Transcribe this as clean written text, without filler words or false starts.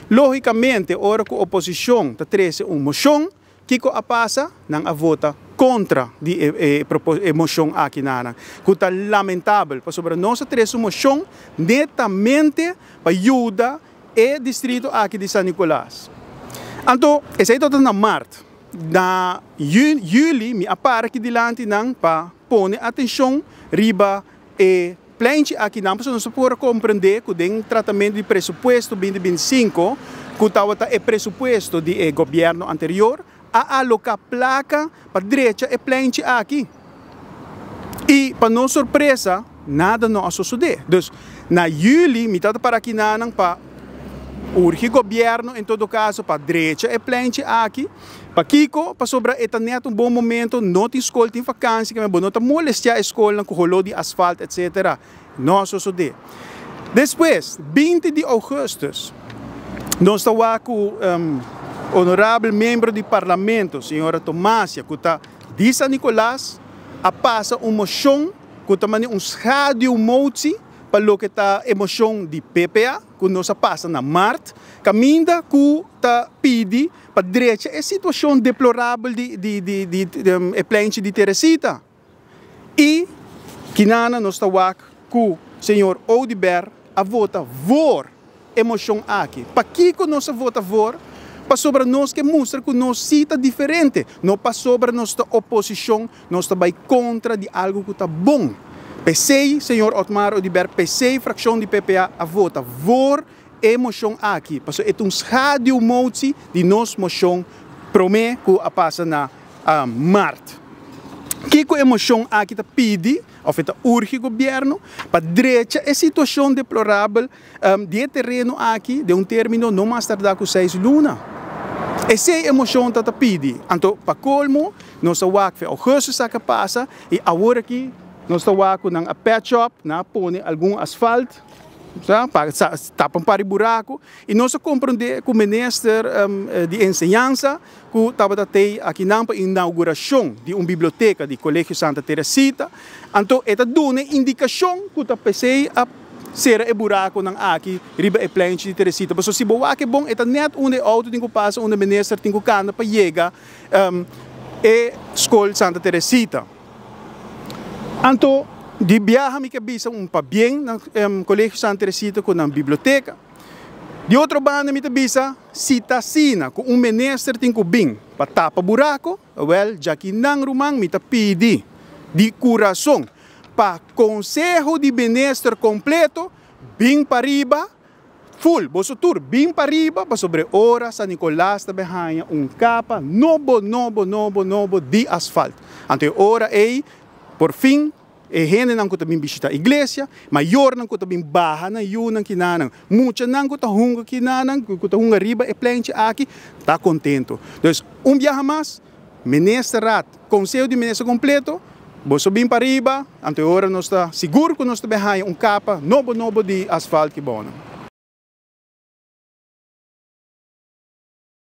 Lógikamente, ora ku oposishon ta trese un moshon, kiko a pasa? Nan a vota kontra di e e moshon aki nan, ku ta lamentabel, pasobra nos a trese un moshon netamente pa yuda e distrito aki di San Nicolas. Anto, esei tabata na mart. Na juli mi a para aki dilanti nan pa pone atenshon riba e pleinchi akinan, pasobra nos por a komprendé ku den tratamentu di presupuesto 2025, ku tabata e presupuesto di e gobièrnu anterior, a aloká plaka pa drecha e pleinchi aki. I pa nos sorpresa, nada no a sosodé. Dus, na juli mi tabata para akinanan pa urgi gobièrnu en todo kaso pa drecha e pleinchi aki. Pakiko? Pasobra e ta nèt un bon momento, no tin skol, tin vakansi, keme bo no ta molestiá e skolnan ku holó di asfalt etsetera. No a sosodé. Despues, 20 di ougùstùs, nos ta wak ku honorabel miembro di parlamento, señora Tomasia, ku ta di San Nicolas, a pasa un moshon ku ta manda un schaduwmotie pa loke ta e moshon di PPA ku nos a pasa na mart, kaminda ku ta pidi pa drecha e situashon deplorabel di di e pleinchi di Teresita. I kinana nos ta wak ku señor Oduber a vota voor e moshon aki. Pakiko nos a vota voor? Pasobra nos ke mustra ku nos si ta diferente, no pasobra nos ta oposishon, nos ta bai kontra di algu ku ta bon. P'esei, señor Otmar Oduber, p'esei frakshon di PPA a vota voor e moshon aki, pasobra e ta un schaduwmotie di nos moshon promé ku a pasa na mart. Kiko e moshon aki ta pidi òf e ta urgi gobièrnu? Pa drecha e situashon deplorabel di e tereno aki den un término no mas tardá ku seis luna. Esei e moshon ta ta pidi. Anto pa kolmo nos a wak fe ougùstus a pasa i awor aki nos ta wak ku nan a patch up, nan a pone algun asfalt, pa tapa un par di buraku i nos a komprondé ku minister di enseñansa ku tabata tei akinan pa inaugurashon di un biblioteka di Kolegio Santa Teresita, anto e ta duna e indikashon ku ta p'esei a sera e burakunan aki riba e pleinchi di Teresita. Pasobra si bo wak e bon e ta nèt unda e outo tin ku pasa, unda e minister tin ku kanda pa yega e skol Santa Teresita. Anto di biaha mi ke bisa un pabien na Kolegio Santa Teresita ku nan biblioteka. Di otro banda mi ta bisa, si ta asina ku un minister tin ku bin pa tapa buraku, wèl djaki nan ruman mi ta pidi di kurason pa konseho di minister kompleto bin pariba ful, boso tur bin pariba pasobra e ora San Nicolas ta bin haña un kapa nobo nobo nobo nobo di asfalt. Anto e ora ei por fin E hendenan ku ta bin bishitá iglesia, mayornan ku ta bin baha nan yunan kinanan, muchanan ku ta hunga kinanan, ku ta hunga riba e pleinchi aki, ta kontentu. Dus, un biaha mas, Ministerraad, Konseho di Minister kompleto, boso bin pariba, anto e ora nos ta sigur ku nos ta bin haña un kapa nobo nobo di asfalt ki bonan.